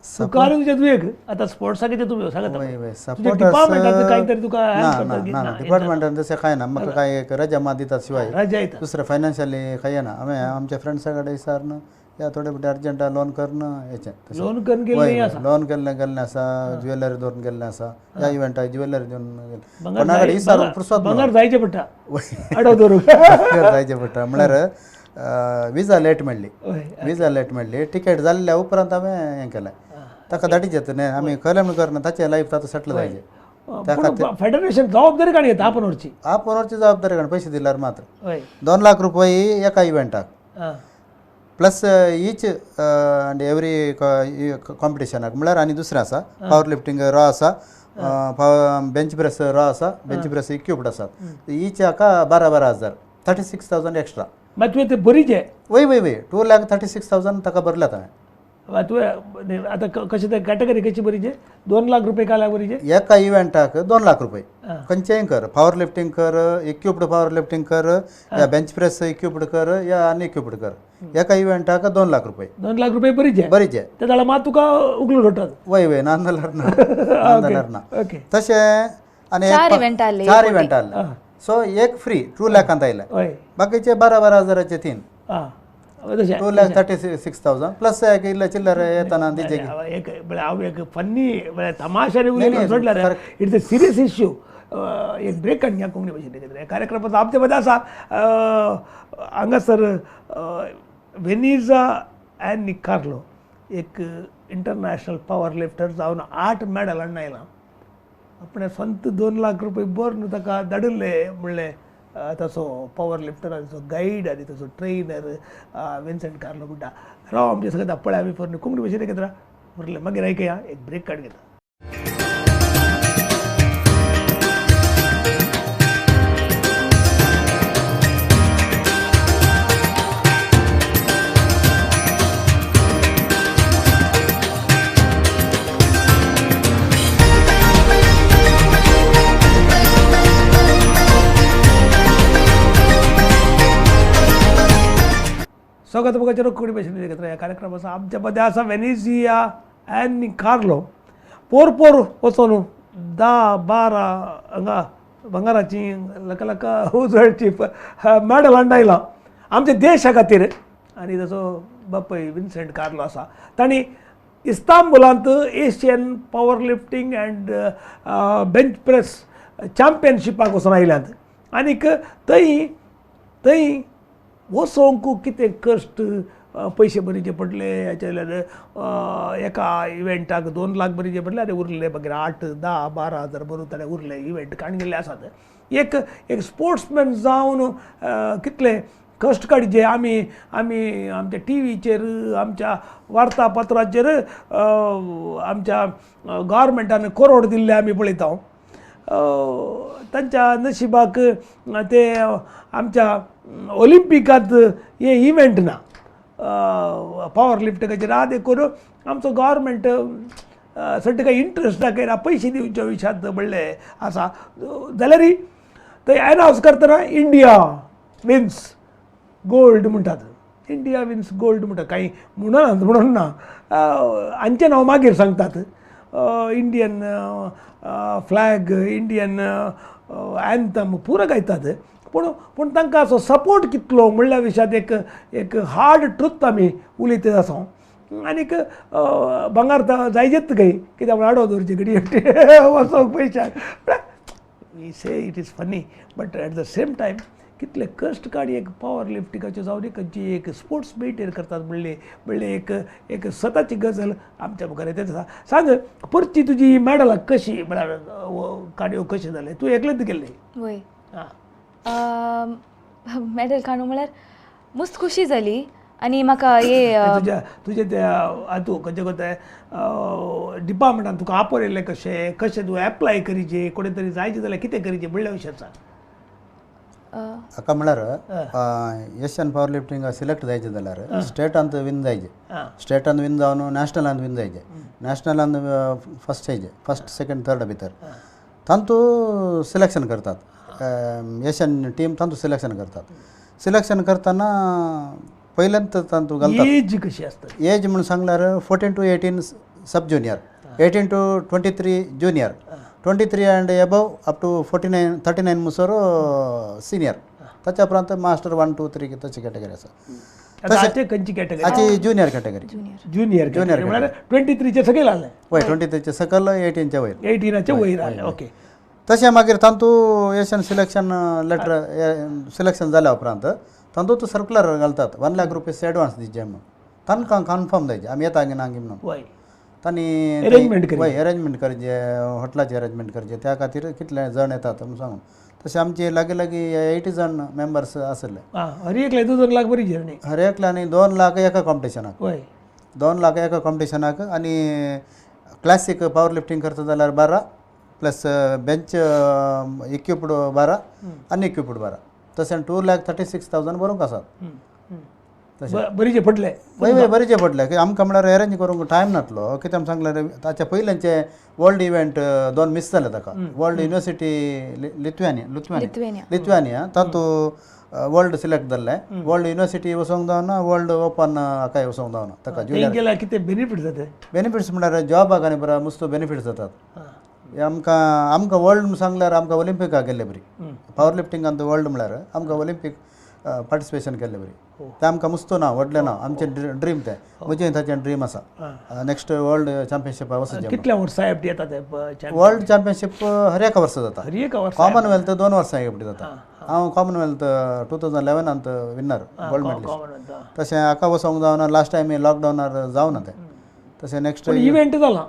तुका आनी तुज्या तुवेक आतां स्पोर्ट्साचें तुमी सांगता. वय वय. डिपार्टमेंटाचो कांय तरी तुका ना ना ना, डिपार्टमेंटान तशें कांय ना. म्हाका कांय एक रजा मात दितात शिवाय, रजा येता, दुसरें फायनान्शियली कांय ना. हांवें आमच्या फ्रेंड्सा कडेन विचारून या थोडे मोटे अर्जंट लोन करून हेचें. लोन करून गेल्लें आसा? लोन केल्लें गेल्लें आसा, ज्वेलरी दवरून गेल्लें आसा. ह्या इव्हेंटाक ज्वेलरी दिवन गेल्लें. कोणा कडेन विचारून पुरसोत भांगर जायचें पडटा आडव दवरूंक. भांगर जायचें पडटा म्हळ्यार विजा लेट मेळ्ळी, विजा लेट मेळ्ळी, टिकेट जाल्ल्या उपरांत हांवें हें केलें. ताका धाडीचें न्ही, आमी खरें म्हणून करना, ताचें लायफ तातूंत सेटल जायचें. फेडरेशन जबाबदारी काणी येता आपण व्हरची, आपण व्हरची जबाबदारी काण पयशे दिल्यार मात्र. 2 लाख रुपये एका इव्हेंटाक, प्लस ईच आनी एवरी कॉम्पिटिशनाक म्हळ्यार. आनी दुसरें आसा पावर लिफ्टींग रॉ आसा, बेंच प्रेस रॉ आसा, बेंच प्रेस इक्विप्ड आसा. ईच हाका 12-12 हजार, 36,000 एक्स्ट्रा. मागीर तुवें ते भरीचे? वय वय वय, 2,36,000 ताका भरल्यात हांवें. तुवें आतां कशें ते कॅटेगरी कशी भरीचे? 2 लाख रुपये काल्याक भरीचे? एका इव्हेंटाक 2 लाख रुपये, खंयचेंय कर, पावर लिफ्टींग कर, इक्विप्ड पावर लिफ्टींग कर, या बेंच प्रेस इक्विप्ड कर या अनइक्विप्ड कर, एका इव्हेंटाक 2 लाख रुपये. 2 लाख रुपये भरीचे? भरीचे. ते जाल्यार मात तुका उगलून सोडटात. वय वय, ना जाल्यार ना, ना जाल्यार ना. ओके. तशें आनी 4 इव्हेंट आहले. 4 इव्हेंट आहले, सो एक फ्री 2 लाखांत आयले, बाकीचे 12-12 हजाराचे 3. 2,36,000 प्लस एक इल्ले चिल्लर येताना दिजे. एक म्हळ्यार हांव एक फन्नी म्हळ्यार तमाशाने सोडल्यार it's a serious issue. एक ब्रेक काडून कोंकणी भाशेन ह्या कार्यक्रमाचो आमचे मदें आसा हांगासर वेनिजा आनी कार्लो, एक इंटरनॅशनल पावर लिफ्टर जावन 8 मॅडल हाडून आयला. आपणें स्वंत 2 लाख रुपये भरून ताका धाडिल्ले म्हणलें तसो पावर लिफ्टर आनी तसो गायड आनी तसो ट्रेनर विन्सेंट कार्लो म्हणटा. राव आमचे सगळें पळय आमी फॉर कोंकणी भाशेन एकत्र उरलें. मागीर आयकया, एक ब्रेक काड घेता. स्वागत मोगाचेर कोंकणी भाशेन एकत्र ह्या कार्यक्रमाचो आमच्या मदें आसा वेनेझिया आनी कार्लो. पोर पोर वचोन 10-12 हांगा भांगराची लका लका उजळची मॅडल हाडून आयला आमच्या देशा खातीर. आनी ताचो बापूय विन्सेंट कार्लो आसा. तांणी इस्तांबुलांत Asian power lifting and bench press चॅम्पियनशिपाक वचून आयल्यात. आनीक थंय थंय वचोंक कितें कश्ट, पयशे भरीचे पडले. हाचे वयल्यान एका इव्हेंटाक 2 लाख भरीचे पडले आनी उरले मागीर 8, 10, 12 हजार भरून ताणें उरले इव्हेंट काडून गेल्ले आसात. एक एक स्पोर्ट्समॅन जावन कितले कश्ट काडचे. आमी आमी आमच्या टीव्हीचेर, आमच्या वार्तापत्राचेर आमच्या गव्हर्मेंटान करोड दिल्ले आमी पळयता. तांच्या नशिबाक ते आमच्या ऑलिंपिकांत हे इव्हेंट ना पावर लिफ्टिंगाचेर आहा, देखून आमचो गव्हर्मेंट सड्या काय इंट्रस्ट दाखयना पयशे दिवच्या विशयांत म्हणलें आसा. जाल्यारय थंय एनावन्स करतना इंडिया विन्स गोल्ड म्हणटात, इंडिया विन्स गोल्ड म्हणटात. कांय म्हणना म्हणून ना, हांचें नांव मागीर सांगतात. इंडियन फ्लॅग, इंडियन एन्थम पुरो गायतात, पूण पूण तांकां असो सपोर्ट कितलो म्हणल्या विशयांत एक एक हार्ड ट्रूथ आमी उलयत आसा. आनीक भांगर जायजेच काय कित्याक आडो दवरचे घडये वचोंक पयशाक. We say it is funny, but at the same time कितले कश्ट काडी एक पावर लिफ्टिंगाच्यो जावं न्ही खंयची एक स्पोर्ट्स मेंटेन करतात म्हणले म्हणले एक एक स्वताची गजल आमच्या मुखार येता आसा. सांग परची तुजी मॅडलां कशी म्हळ्यार काडयो कशें जालें? तूं एकलेंच केल्लें? वय. आं, मॅडल काडूं म्हळ्यार मस्त खुशी जाली आनी म्हाका हे तुज्या तुजे ते हातू खंयचे खंयचे डिपार्टमेंटान तुका आपयलें, कशें कशें तूं एप्लाय करीजे, कोणे तरी जायचे जाल्यार कितें करीजे म्हणल्या विशयान सांग. हाका म्हळ्यार एशियन पावर लिफ्टिंग सिलेक्ट जायचे जाल्यार स्टेटांत विन जायचे, स्टेटांत विन जावन नॅशनलांत विन जायचे, नॅशनलांत फर्स्ट यायचे, फर्स्ट सेकंड थर्ड भितर तांतू सिलेक्शन करतात, एशियन टीम तांतू सिलेक्शन करतात. सिलेक्शन करतना पयल्यांत तांतू घालतात. एज कशी आसता? एज म्हणून सांगल्यार 14 to 18 sub junior, 18 to 23 junior, 23 and above up to 49 39 मुसर सिनियर. ताच्या उपरांत मास्टर 1 2 3 तशी कॅटेगरी आसा. आतां खंयची कॅटेगरी? हाची ज्युनियर कॅटेगरी. ज्युनियर ज्युनियर म्हळ्यार 23 सकयल आसलें. वय, 23 सकयल 18 वयर. 18 वयर आसलें, ओके. तशें मागीर तांतू एशियन सिलेक्शन लेटर सिलेक्शन जाल्या उपरांत तांतूत सर्कुलर घालतात 1 लाख रुपीज एडवान्स दिवचे म्हणून, तांकां कन्फर्म जायचे आमी येता ना म्हणून. वय, तांणी अरेंजमेंट करचे. वय, अरेंजमेंट करचे, हॉटेलाचे अरेंजमेंट करचे, त्या खातीर कितले जण येतात म्हणून सांगून. तशें आमचे लागीं लागीं 80 जण मेंबर्स आसले. हर एकले 2 लाख बरी जर्नी. हर एकल्यानी 2 लाख एका कॉम्पिटिशनाक. वय, 2 लाख एका कॉम्पिटिशनाक. आनी क्लासीक पावर लिफ्टींग करता जाल्यार 12 प्लस बेंच इक्विप्ड 12 अनइक्विप्ड 12, तशें 2,36,000 बरोवंक आसात. तशें बरीचे पडले. वय वय, बरीचे पडले की आमकां म्हळ्यार अरेंज करूंक टायम नासलो. कितें आमी सांगल्यार ताच्या पयल्यांचे वर्ल्ड इव्हेंट 2 मिस जाले ताका. World university Lithuania Lithuania Lithuania तातूंत वर्ल्ड सिलेक्ट जाल्लें, वर्ल्ड युनिवर्सिटी वचोंक जावना, वर्ल्ड ओपन हाकाय वचोंक जावना ताका ज्युनियर. कितें बेनिफीट जाता? बेनिफिट्स म्हळ्यार जॉबाक आनी बरो मस्त बेनिफिट्स जातात. आमकां आमकां वर्ल्ड सांगल्यार आमकां ऑलिंपिकाक गेल्ले बरी, पावर लिफ्टिंगांत वर्ल्ड म्हळ्यार आमकां ऑलिंपीक पार्टिसिपेशन केल्ले बरी. तें आमकां मुस्तो ना व्हडलें ना, आमचें ड्रीम तें, म्हजें ताचें ड्रीम आसा नेक्स्ट वर्ल्ड चॅम्पियनशीप वचचें. कितल्या वर्सां येता तें? वर्ल्ड चॅम्पियनशीप हर एका वर्सा जाता. हर एका वर्सा. कॉमनवेल्थ 2 वर्सां एक फावटी जाता. हांव कॉमनवेल्थ 2011 विनर, गोल्ड मेडलिस्ट. तशें हाका वचोंक जावना, लास्ट टायम लॉकडावनार जावना तें. तशें नेक्स्ट इव्हेंट जाला?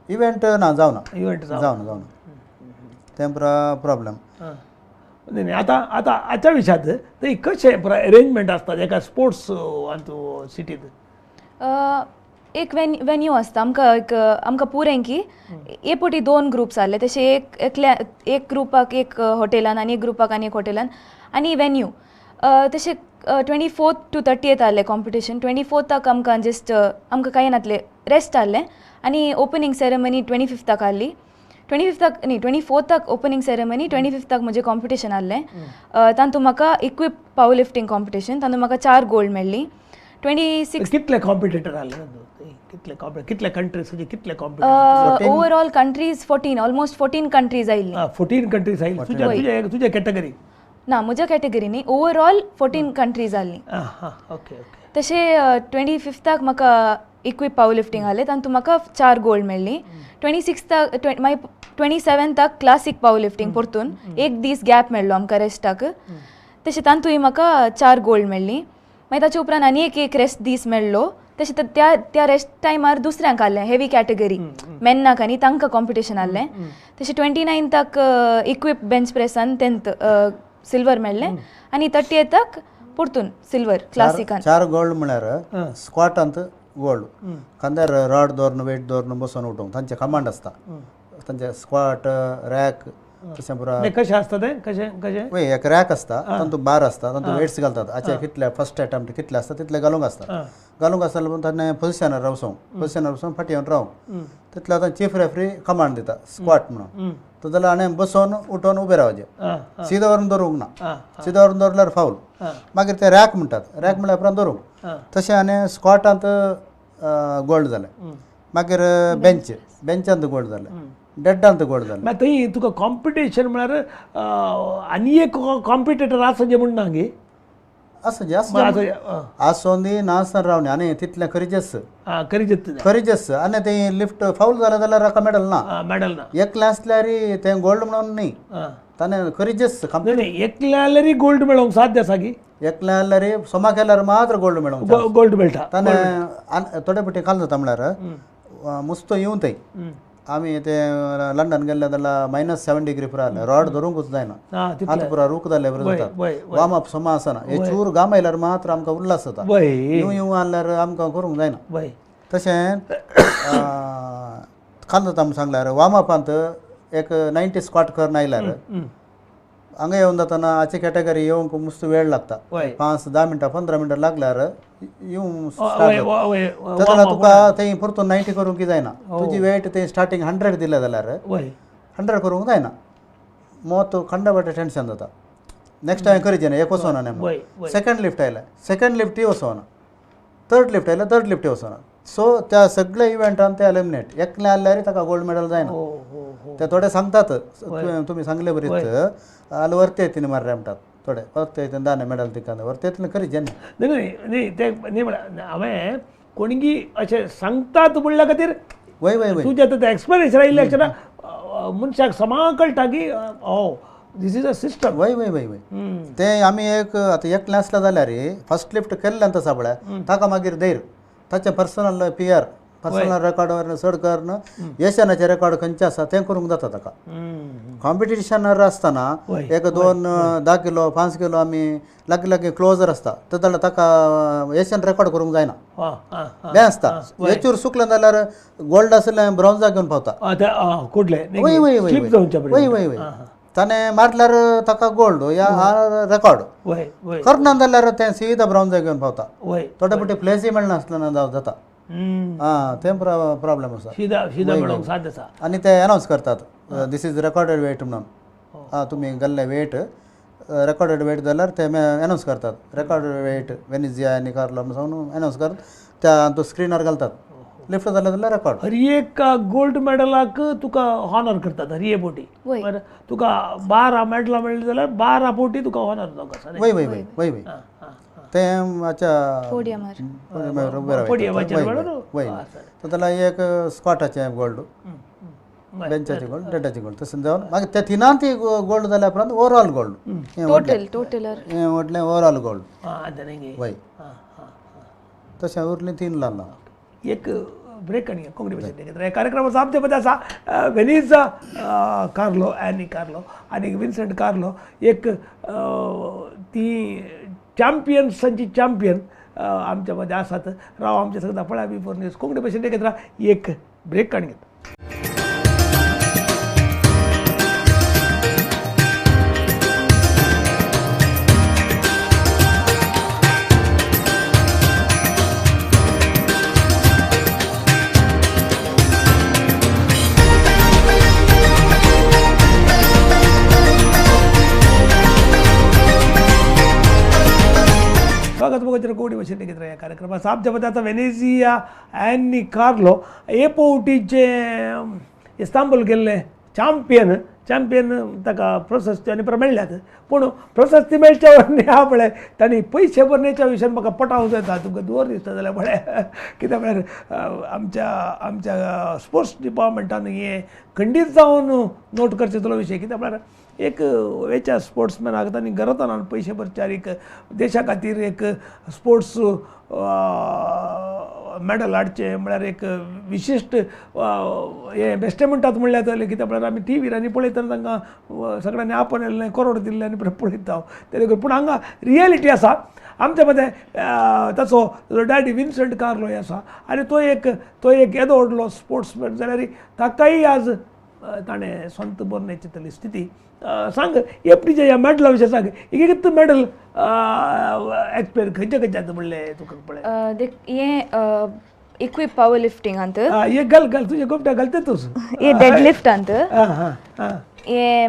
इव्हेंट ना जावना, इव्हेंट जावना जावना तें प्रॉब्लम. न्ही आतां आतां हाच्या विशयात थंय कशें अरेंजमेंट आसता एका स्पोर्ट्स हातूंत सिटींत? एक वेन्यू आसता आमकां, एक आमकां पुरें की हे पटी 2 ग्रुप्स आहले, तशें एक एकल्या एक ग्रुपाक एक हॉटेलान आनी एक ग्रुपाक आनी एक हॉटेलान आनी वेन्यू. तशें 24 to 30 आहलें कॉम्पिटिशन. 24 आमकां जस्ट आमकां कांय नासलें, रेस्ट आहलें आनी ओपनींग सेरेमनी 25 आहली. 25 न्ही 24 ओपनींग सेरेमनी, 25 म्हजें कॉम्पिटिशन आहलें. तातूंत म्हाका इक्विप पावर लिफ्टींग कॉम्पिटिशन, तातूंत म्हाका 4 गोल्ड मेळ्ळी. 26 कितले कॉम्पिटिटर आहले? कितले कितले कंट्रीज कितले competitor? Overall countries 14, almost 14 countries आयिल्ली. 14 कंट्रीज आयिल्ली तुज्या कॅटेगरी? ना, म्हज्या कॅटेगरी न्ही, ओवरऑल 14 कंट्रीज आहली. Okay okay. तशें 25 म्हाका इक्विप पावर लिफ्टींग आहलें, तातूंत म्हाका 4 गोल्ड मेळ्ळी. 26 मागीर 27 क्लासीक पावर लिफ्टींग परतून एक दीस गॅप मेळ्ळो आमकां रेस्टाक, तशें तातूंय म्हाका 4 गोल्ड मेळ्ळी. मागीर ताचे उपरांत आनी एक रेस्ट दीस मेळ्ळो, तशें त्या त्या रेस्ट टायमार दुसऱ्यांक आहलें हेवी कॅटेगरी मेन्नाक आनी तांकां कॉम्पिटिशन आहलें. तशें 29 इक्विप बेंच प्रेसान 10th silver मेळ्ळें आनी 30 परतून सिल्वर क्लासिकान. 4 गोल्ड म्हळ्यार स्क्वॉटांत गोल्ड, खांद्यार रॉड दवरून वेट दवरून बसून उठोवंक तांचे कमांड आसता, तांचे स्क्वॉट रॅक तशें पुरा. कशें आसता तें? कशें कशें? वय, एक रॅक आसता, तातूंत बार आसता, तातूंत वेट्स घालतात. हाचे कितले फर्स्ट अटेम्प्ट कितले आसता तितले घालूंक आसता, घालूंक आसता पूण ताणें पोजिशनार रावसूंक, पोजिशनार वचून फाटीं येवन रावूंक तितले आतां चीफ रेफरी कमांड दिता स्क्वॉट म्हणून, तो जाल्यार हाणें बसोवन उठोवन उबें रावचें, सिदो व्हरून दवरूंक ना, सिदो व्हरून दवरल्यार फावल. मागीर ते रॅक म्हणटात, रॅक म्हणल्यार उपरांत दवरूंक. तशें आनी स्क्वॉटांत गोल्ड जालें, मागीर बेंच बेंचांत गोल्ड जालें, डेडांत गोल्ड जालें. मागीर थंय तुका कॉम्पिटिशन म्हळ्यार आनी एक कॉम्पिटिटर आसा जें म्हणना गे? आसा जे आसों दी ना आसतना रावनी आनी तितलें खरीजेस खरीजेस खरीजेस. आनी तें लिफ्ट फावल जालें जाल्यार हाका मेडल ना, मेडल ना. एकलें आसल्यार तें गोल्ड म्हणून न्ही, ताणें खरीजेस. न्ही, एकलें जाल्यार गोल्ड मेळोवंक साध्य आसा की? एकलें जाल्यार सोमा केल्यार मात्र गोल्ड मेळोवंक, गोल्ड मेळटा. ताणें थोडे फावटी खाल जाता म्हळ्यार मुस्तो येवन थंय आमी ते लंडन गेल्ले जाल्यार -7 डिग्री पुरा जालें, रॉड धरूंकूच जायना, आतां पुरा रूख जाल्ले बरें जाता, वॉर्म अप समा आसना, हे चूर घाम आयल्यार मात्र आमकां उल्हास जाता, येवं येवं आहल्यार आमकां करूंक जायना. तशें काल जाता आमी सांगल्यार वॉर्म अपांत एक 90 स्क्वॉट करून आयल्यार हांगा येवन जाताना हाची कॅटेगरी येवंक मस्त वेळ लागता, 5-10 मिनटां 15 मिनटां लागल्यार येवंक स्टार्ट जाता. जाल्यार तुका थंय परतून 90 करूंक जायना, तुजी वेट थंय स्टार्टींग 100 दिलें जाल्यार 100 करूंक जायना, मोत खंडा टेन्शन जाता. नेक्स्ट टायम करीचे न्ही, एक वचोना न्ही, सेकंड लिफ्ट आयलें सेकंड लिफ्टूय वचोना, थर्ड लिफ्ट आयलें थर्ड लिफ्टूय वचोना. सो त्या सगळे इव्हेंटान ते एलिमिनेट, एकलें आहल्यार ताका गोल्ड मेडल जायना. ते थोडे सांगतात तुमी सांगले बरीच आल वरते येतनी मारले म्हणटात, थोडे वरते येतनी दाने मेडल तिका वरते येतनी करीचे न्ही. न्ही न्ही ते न्ही म्हळ्यार हांवें कोणगी अशें सांगतात म्हणल्या खातीर वय वय वय तुजें आतां तें एक्सप्लेनेशन आयिल्लें आसतना मनशाक समा कळटा की oh this is a system. वय वय वय वय ते आमी एक आतां एकलें आसलें जाल्यार फर्स्ट लिफ्ट केल्लें तसा पळय ताका मागीर धैर्य, ताचें पर्सनल PR personal रेकॉर्डार चड करून एशियनाचे रेकॉर्ड खंयचे आसा तें करूंक जाता ताका. कॉम्पिटिशनार आसतना एक 2 10 किलो 5 किलो आमी लागीं लागीं क्लोजर आसता, ते जाल्यार ताका एशियन रेकॉर्ड करूंक जायना, बें आसता. हेचूर चुकलें जाल्यार गोल्ड आसलें ब्रॉन्जाक घेवन पावता. वय वय वय वय वय वय ताणें मारल्यार ताका गोल्ड या रेकॉर्ड करना जाल्यार तें सीधा ब्रॉन्जाक घेवन पावता, थोडे पटी प्लेसूय मेळनासतना जाता. आं तें प्रॉब्लेम आसा. आनी ते अनावन्स करतात this is recorded weight म्हणून. आं तुमी गेल्ले वेट रेकॉर्डेड वेट जाल्यार ते अनावन्स करतात रेकॉर्डेड वेट वेनिजिया आनी कार्लो म्हणून सांगून अनावन्स करतात, त्या तो स्क्रिनार घालतात. लिफ्ट जालें जाल्यार रेकॉर्ड. हर एक गोल्ड मेडलाक तुका हॉनर करतात हर एक बोटी, तुका 12 मेडलां मेळ्ळीं जाल्यार 12 बोटी तुका हॉनर जावंक आसा. वय वय वय वय वय तें आच्या वय जाल्यार एक स्क्वॉटाचें गोल्ड, बेंचाचें गोल्ड, डेडाचें गोल्ड, तशें जावन मागीर त्या तिनान ती गोल्ड जाल्या उपरांत ओवरऑल गोल्ड हें व्हडलें ओवरऑल गोल्ड. वय तशें उरलें 3 लागलां. एक ब्रेक आनी कोंकणी भाशेंत ह्या कार्यक्रमाचो आमचे मदें आसा वेनिजा कार्लो, एनी कार्लो आनी विन्सेंट कार्लो, एक ती चॅम्पियन्सांची चॅम्पियन आमच्या मदें आसात. राव आमच्या सगळ्या पळया V4 news Konkani भाशेंत घेतला एक ब्रेक काडून घेता. स्वागत मोगाचेर कोंकणी भाशेंत घेतला ह्या कार्यक्रमाचो आमच्या मदें आतां वेनेजिया एनी कार्लो हे पवटीचे इस्तांबूल गेल्ले चॅम्पियन, चॅम्पियन ताका प्रशस्ती आनी मेळ्ळ्यात, पूण प्रशस्ती मेळच्या न्ही हा पळय तांणी पयशे भरण्याच्या विशयान म्हाका पटाव जाता. तुमकां दवर दिसता जाल्यार पळय कित्याक म्हळ्यार आमच्या आमच्या स्पोर्ट्स डिपार्टमेंटान हें खंडीत जावन नोट करचें तुलो विशय, कित्याक म्हळ्यार एक वेच्या स्पोर्ट्समॅनाक तांणी गरज पयशे भरच्यार एक देशा खातीर एक स्पोर्ट्स मॅडल हाडचें म्हळ्यार एक विशिश्ट हें बेश्टें म्हणटात म्हणल्यार जालें, कित्याक म्हळ्यार आमी टी व्हीर आनी पळयतना तांकां सगळ्यांनी आपण येयल्लें करोड दिल्लें आनी पळयता हांव ते, पूण हांगा रियलिटी आसा. आमच्या मदें ताचो डॅडी विन्सेंट कार्लो आसा आनी तो एक येदो व्हडलो स्पोर्ट्समॅन जाल्यार ताकाय आज ताणें संत बरण्याची तली स्थिती सांग. एपडीच्या ह्या मॅडला विशय सांग, एक एक मॅडल एक्सप्लेन खंयच्या खंयच्या म्हणलें तुका पळय. हें इक्विप पावर लिफ्टिंग अंत, हे घाल घाल तुजे गोमट्या घालते तूं, हे डेड लिफ्ट अंत, हे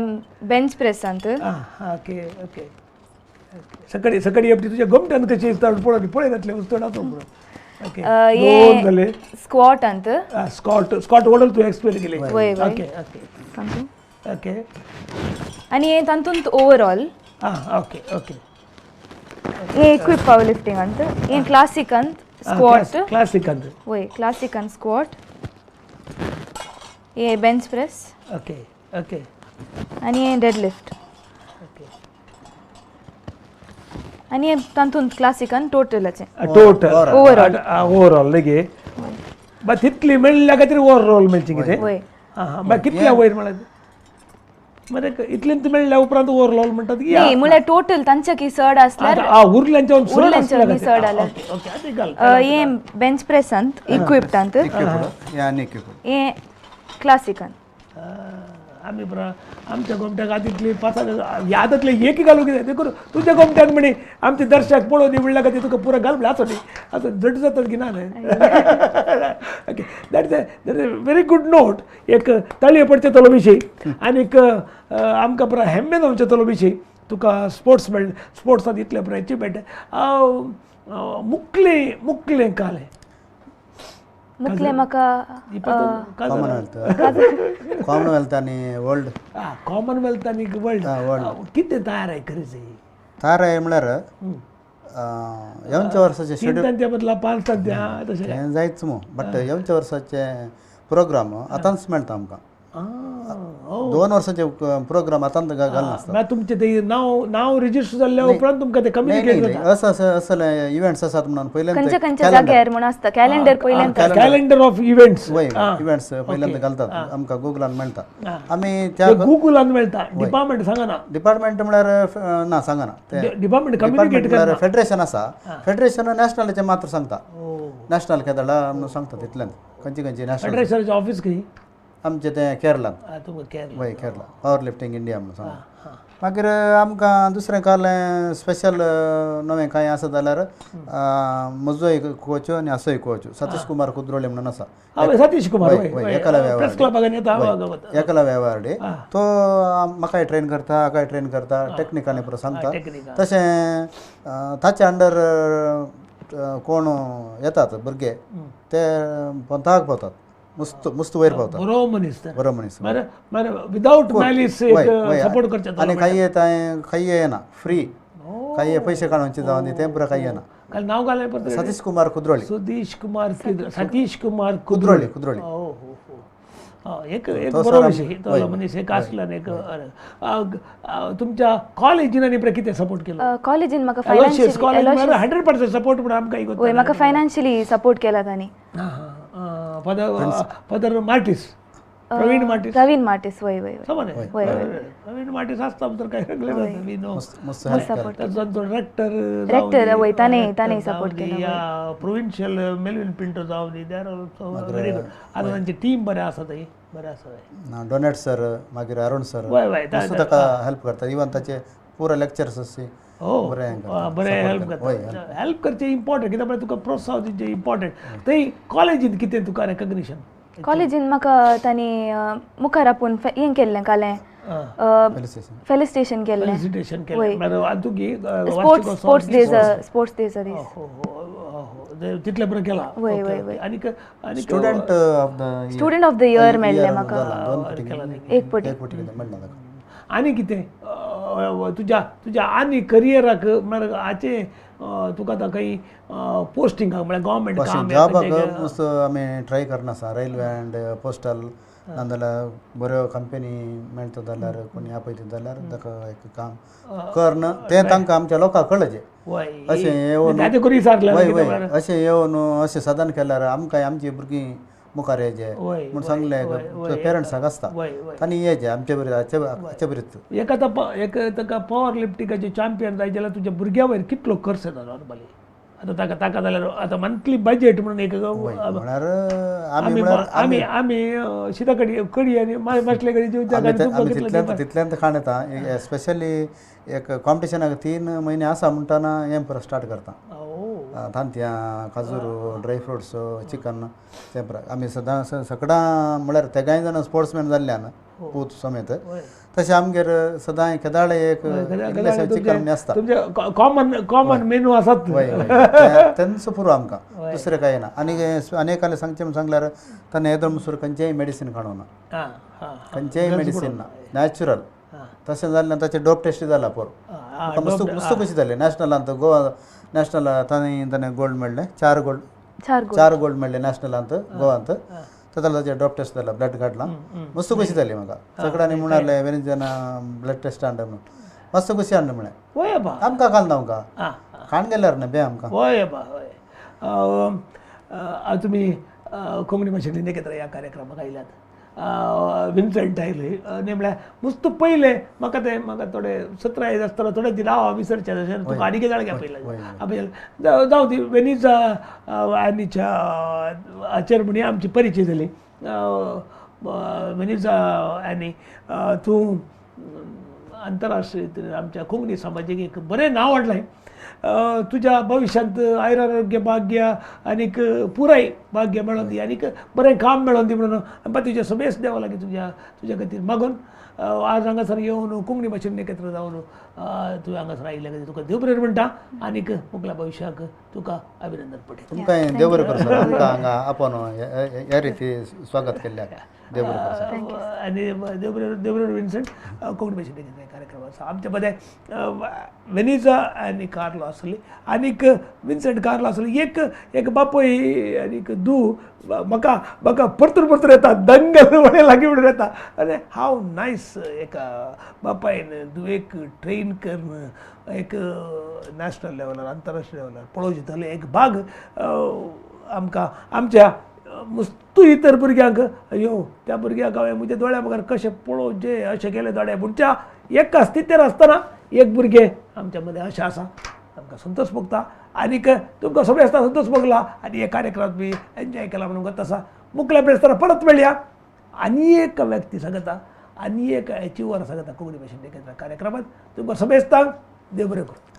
बेंच प्रेस अंत. ओके ओके सकाळी सकाळी एपडी तुज्या गोमट्यान कशी दिसता पळय पळय जातलें उस्तोडाचो ओके. दोन जाले स्क्वॉट अंत, स्क्वॉट स्क्वॉट वडल तूं एक्सप्लेन केलें. ओके ओके ओके आनी हे तातूंत ओवरऑल. ओके ओके हे इक्विप पावर लिफ्टिंग अंत, हे क्लासिक अंत स्क्वॉट, क्लासिक अंत वय क्लासिक अंत स्क्वॉट, हे बेंच प्रेस. ओके ओके आनी हे डेड लिफ्ट. ओके आनी तातूंत क्लासिकान टोटलाचें टोटल ओवरऑल ओवरऑल लगे बट तितली मेळ्ळ्या खातीर ओवरऑल मेळची कितें. वय. हां कितल्या वयर म्हळ्यार मरे इतलें मेळ्ळ्या उपरांत ओवरऑल म्हणटात की न्ही म्हळ्यार टोटल तांच्या की चड आसल्यार उरल्यांच्या चड आसल्यार. हे बेंच प्रेसांत इक्विप्डांत, हे क्लासिकान. आमी आमच्या गोमट्याक आदींतली पांच यादांतले एक घालूंक कितें देखून तुज्या गोमट्याक म्हणी आमचे दर्शक पळोवन म्हणल्या खातीर तुका पुरो घाल म्हणल्यार आसो न्ही आतां जट जातात की ना न्हय. Okay, that is a very good note. एक ताळये पडचे तलो विशय आनीक आमकां पुरो हेम्मे जावचे तलो विशय. तुका स्पोर्ट्स मेळ्ळे, स्पोर्ट्सांत इतलें पुरो एचिवमेंट. मुकलें मुकलें कालें मुकलें म्हाका कॉमनवेल्थ, कॉमनवेल्थ आनी वर्ल्ड. कॉमनवेल्थ आनी वर्ल्ड कितें तयार आहे खरीच तयार आहे म्हळ्यार येवच्या वर्साचे शेड्यूल तांच्या बदला 5 सद्या तशें हें जायच मू, बट येवच्या वर्साचे प्रोग्राम आतांच मेळटा आमकां. 2 वर्साचे प्रोग्राम आतांच घालनासता. तुमचें ते नांव नांव रजिस्टर जाल्ल्या उपरांत तुमकां ते कम्युनिकेट जाता. असं असं असले इव्हेंट्स आसात म्हणून पयल्यान खंयच्या खंयच्या जाग्यार म्हूण आसता कॅलेंडर पयल्यान, कॅलेंडर ऑफ इव्हेंट्स. वय इव्हेंट्स पयल्यान घालतात आमकां गुगलान मेळटा. आमी त्या गुगलान मेळटा. डिपार्टमेंट सांगना, डिपार्टमेंट म्हळ्यार ना सांगना, डिपार्टमेंट कम्युनिकेट म्हळ्यार फेडरेशन आसा. फेडरेशन नॅशनलाचें मात्र सांगता, नॅशनल केदळा म्हणून सांगता तितल्यान खंयची खंयची नॅशनल. फेडरेशनाचें ऑफीस खंय आमचें तें केरळांत. वय केरला पावर लिफ्टींग इंडिया म्हणून सांगता. मागीर आमकां दुसरें कालें स्पेशल नवें कांय आसा जाल्यार म्हजो एक कोच आनी असो एक कोच सतीश कुमार कुद्रोळे म्हणून आसा. सतीश कुमार एकलव्य अवॉर्ड तो म्हाकाय ट्रेन करता, हाकाय ट्रेन करता, टॅक्निकाली पुरो सांगता. तशें ताचे अंडर कोण येतात भुरगे ते पंथाक पावतात, मस्त मस्त वयर पावता. बरो मनीस, बरो मनीस विदाउट मॅलिस सपोर्ट करचे. आनी काही काही येना फ्री, काही पयशे काडूनचे जावन तें पुरो काही येना. नाव घालें परत सतीश कुमार कुद्रोळे. सतीश कुमार, सतीश कुमार कुद्रोळे. कुद्रोळे एक एक बरो विशय तो मनीस एक आसल्यान एक. तुमच्या कॉलेजीन आनी कितें सपोर्ट केलो? कॉलेजीन म्हाका फायनान्शियली 100% सपोर्ट म्हणून आमकां वय म्हाका फायनान्शियली सपोर्ट केला तांणी. फादर मार्टीस, प्रवीण मार्टीस. प्रवीण मार्टीस वय वय वय प्रवीण मार्टीस आसता तर काय ताचो रेक्टर, रेक्टर वय ताणें ताणें सपोर्ट केला. प्रोविन्शियल मेलविन पिंटो जावं दी, they are also very good. आतां तांची टीम बरें आसा, थंय बरें आसा. डोनेट सर, मागीर अरुण सर वय वय ताका हेल्प करता. इवन ताचे पुरो लेक्चर्स अशी बरें हेल्प करता. हेल्प करचें इम्पॉर्टंट कित्याक म्हळ्यार तुका प्रोत्साहन दिवचें इम्पॉर्टंट. थंय कॉलेजीन कितें तुका रेकग्निशन? कॉलेजीन म्हाका तांणी मुखार आपूण हें केल्लें कालें फेलिसिटेशन केल्लें. फेलिसिटेशन केलें तुगी स्पोर्ट्स डेज, स्पोर्ट्स डेज दीस तितलें बरें केलां. वय वय वय. आनीक student of the student of the year मेळ्ळें म्हाका एक पटी. आनी कितें तुज्या तुज्या आनी करियराक म्हळ्यार हाचें तुका आतां खंय पोस्टिंगाक म्हळ्यार गव्हर्मेंट काम जॉबाक मस्त आमी ट्राय करना आसा. रेल्वे अँड पोस्टल नाजाल्यार बऱ्यो कंपनी मेळटा जाल्यार कोणी आपयता जाल्यार ताका एक काम करन तें तांकां आमच्या लोकांक कळचें. अशें येवन वय अशें येवन अशें साधन केल्यार आमकां आमची भुरगीं मुखार येचे म्हूण सांगलें पेरंट्साक आसता तांणी येचे आमचे बरें हाचे बरें. एक आतां एक ताका पावर लिफ्टिंगाचे चॅम्पियन जाय जाल्यार तुज्या भुरग्या वयर कितलो खर्च येता नॉर्मली? आतां ताका ताका जाल्यार आतां मंथली बजेट म्हणून एक म्हळ्यार आमी आमी आमी शिता कडी कडी आनी मासले कडी जेवच्या तितल्यान खाण येता. स्पेशली एक कॉम्पिटिशनाक 3 म्हयने आसा म्हणटना हें पुरो स्टार्ट करता. तांतयां, काजूर, ड्राय फ्रुट्स, चिकन तें पुरो आमी सदां सगळां म्हळ्यार तेगांय जाणां स्पोर्ट्समॅन जाल्ल्यान पूत समेत तशें आमगेर सदांय केदाळे एक इल्लेशें चिकन आसता. कॉमन कॉमन मेनू आसात वय वय तेंच पुरो आमकां, दुसरें कांय ना. आनी अनेकाले सांगचें म्हूण सांगल्यार ताणें येदो म्हणसर खंयचेंय मेडिसीन काडूंक ना, खंयचेंय मेडिसीन ना, नॅचरल. तशें जाल्ल्यान ताचें डोप टेस्ट जाला पोर मस्त मस्त खुशी जालें. नॅशनलांत गोवा नॅशनल ताणें ताणें गोल्ड मेळ्ळें, 4 गोल्ड मेळ्ळें नॅशनलांत गोवांत. ताका ताचें डोप टेस्ट जाला, ब्लड काडलां, मस्त खुशी जाली म्हाका. सगळ्यांनी म्हणालें वेनिजना ब्लड टेस्ट हाडटा म्हणून मस्त खुशी हाडटा म्हळें. आमकां घालना आमकां खाण गेल्यार न्हय बे आमकां. हय बा हय. तुमी कोंकणी भाशेंतली नेकेत्र ह्या कार्यक्रमाक आयल्यात. विन्सेंट आयले आनी म्हळ्यार मुस्त पयलें म्हाका तें म्हाका थोडे 17 एज आसतना थोडे ती नांवां विसरचें तशें तुका आनी कितें जाणां पयलें जावं ती वेनिजा आनीच्या हाचेर म्हणी आमची परिचय जाली. वेनिजा आनी तूं आंतरराष्ट्रीय आमच्या कोंकणी समाजीक एक बरें नांव हाडलें. तुज्या भविश्यांत आयुरारोग्य भाग्य आनीक पुराय भाग्य मेळोन दी आनीक बरें काम मेळोन दी म्हणून आमकां तुज्या समेस्त देवा लागीं तुज्या तुज्या खातीर मागून आज हांगासर येवन कोंकणी भाशेन एकत्र जावन तुवें हांगासर आयिल्ल्या खातीर तुका देव बरें म्हणटा आनीक मुखल्या भविश्याक तुका अभिनंदन पडटा. तुमकां देव बरें करूं सर, आमकां हांगा आपोवन ह्या रिती स्वागत केल्ल्याक देव बरें करूं सर. आनी देव बरें विन्संट. कोंकणी भाशेन कार्यक्रम आसा आमच्या मदें वेनिजा आनी कार्लो आसली आनीक विन्संट कार्लो आसली एक एक बापूय आनीक धूव म्हाका म्हाका परतून परतून येता दंगल म्हळ्यार लागीं म्हणून येता. आनी हांव नायस एका बापायन धुवेक ट्रेन करून एक नॅशनल लेवलार आंतरराष्ट्रीय लेवलार पळोवचें जाल्यार एक भाग आमकां आमच्या मुस्तू इतर भुरग्यांक अयो त्या भुरग्यांक हांवें म्हज्या दोळ्या मुखार कशें पळोवचें अशें केलें दोळे म्हणच्या एका स्थितीर आसतना एक भुरगें आमच्या मदें अशें आसा आमकां संतोष भोगता आनीक तुमकां सगळें आसतना संतोष भोगला आनी हे कार्यक्रमात बी एन्जॉय केला म्हणून गत आसा. मुखल्या आसतना परत मेळया आनी एक व्यक्ती सांगता आनी एक अचिवर सांगता कोंकणी भाशेन कार्यक्रमात तुमकां समेस्तांक देव बरें करूं.